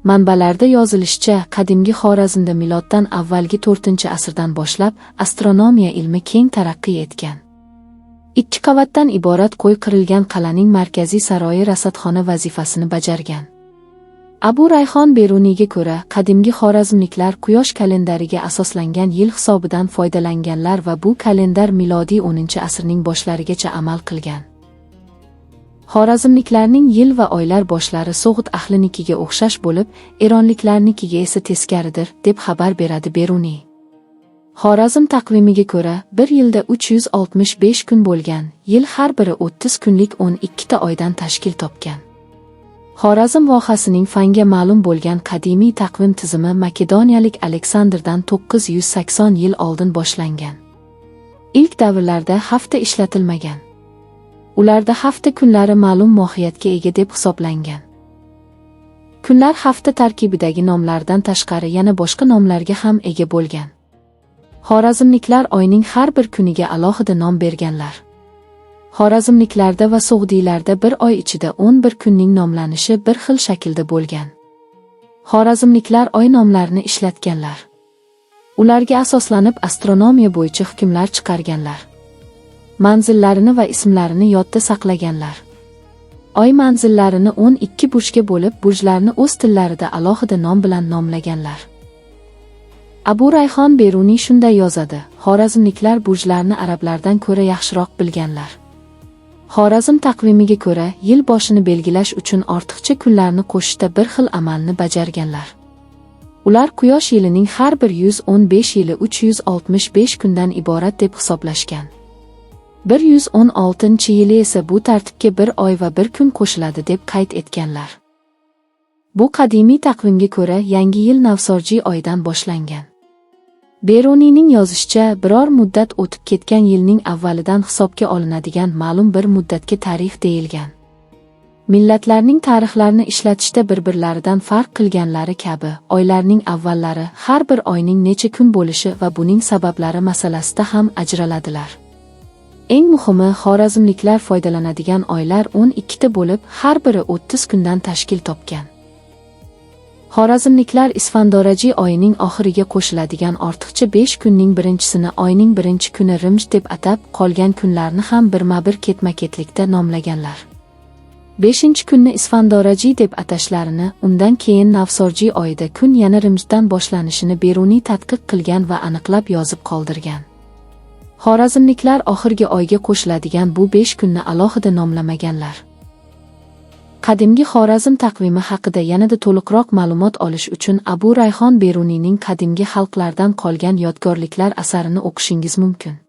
Manbalarda yozilishicha, qadimgi Xorazmda miloddan avvalgi 4-asrdan boshlab astronomiya ilmi keng taraqqiy etgan. Ikki qavatdan iborat qo'y qirilgan qal'aning markaziy saroyi rasadxona vazifasini bajargan. Abu Rayhon Beruniyga ko'ra, qadimgi xorazmliklar quyosh kalendariga asoslangan yil hisobidan foydalanganlar va bu kalendar milodiy 10-asrning boshlarigacha amal qilgan. Xorazmliklarning yil va oylar boshlari So'g'd ahlinikiga o'xshash bo'lib, eronliklarnikiga esa teskaridir, deb xabar beradi Beruniy. Xorazm taqvimiga ko'ra, bir yilda 365 kun bo'lgan, yil har biri 30 kunlik 12 ta oydan tashkil topgan. Xorazm vohasining fanga ma'lum bo'lgan qadimiy taqvim tizimi makedoniyalik Aleksandrdan 980 yil oldin boshlangan. Ilk davrlarda hafta ishlatilmagan. Ularda hafta kunlari ma'lum mohiyatga ega deb hisoblangan. Kunlar hafta tarkibidagi nomlardan tashqari yana boshqa nomlarga ham ega bo'lgan. Xorazmliklar oyning har bir kuniga alohida nom berganlar. Xorazmliklarda va So'g'diylarda bir oy ichida 11 kunning nomlanishi bir xil shaklda bo'lgan. Xorazmliklar oy nomlarini ishlatganlar. Ularga asoslanib astronomiya bo'yicha hukmlar chiqarganlar. Manzillarini va ismlarini yodda saqlaganlar. Oy manzillarini 12 burjga bo'lib, burjlarni o'z tillarida alohida nom bilan nomlaganlar. Abu Rayhon Beruniy shunday yozadi: Xorazmliklar burjlarni arablardan ko'ra yaxshiroq bilganlar. Xorazm taqvimiga ko'ra, yil boshini belgilash uchun ortiqcha kunlarni qo'shishda bir xil amalni bajarganlar. Ular quyosh yilining har bir 115 yili 365 kundan iborat deb hisoblashgan. 116-yili esa bu tartibga bir oy va bir kun qo'shiladi deb qayd etganlar. Bu qadimiy taqvimga ko'ra yangi yil Navsorji oyidan boshlangan. Beruniyning yozishicha, biror muddat o'tib ketgan yilning avvalidan hisobga olinadigan ma'lum bir muddatga tarix deyilgan. Millatlarning tarixlarni ishlatishda bir-birlaridan farq qilganlari kabi, oylarning avvallari, har bir oyning necha kun bo'lishi va buning sabablari masalasida ham ajraladilar. Eng muhimi, xorazmliklar foydalanadigan oylar 12 ta bo'lib, har biri 30 kundan tashkil topgan. Xorazmliklar Isfandoraji oyining oxiriga qo'shiladigan ortiqcha 5 kunning birinchisini oyning birinchi kuni Rimj deb atab, qolgan kunlarni ham birma-bir ketma-ketlikda nomlaganlar. 5-kunni Isfandoraji deb atashlarini, undan keyin Navsorji oyida kun yana Rimjdan boshlanishini Beruniy tadqiq qilgan va aniqlab yozib qoldirgan. Xorazmliklar oxirgi oyga qo'shiladigan bu 5 kunni alohida nomlamaganlar. Qadimgi Xorazm taqvimi haqida yanada to'liqroq ma'lumot olish uchun Abu Rayhon Beruniyning Qadimgi xalqlardan qolgan yodgorliklar asarini o'qishingiz mumkin.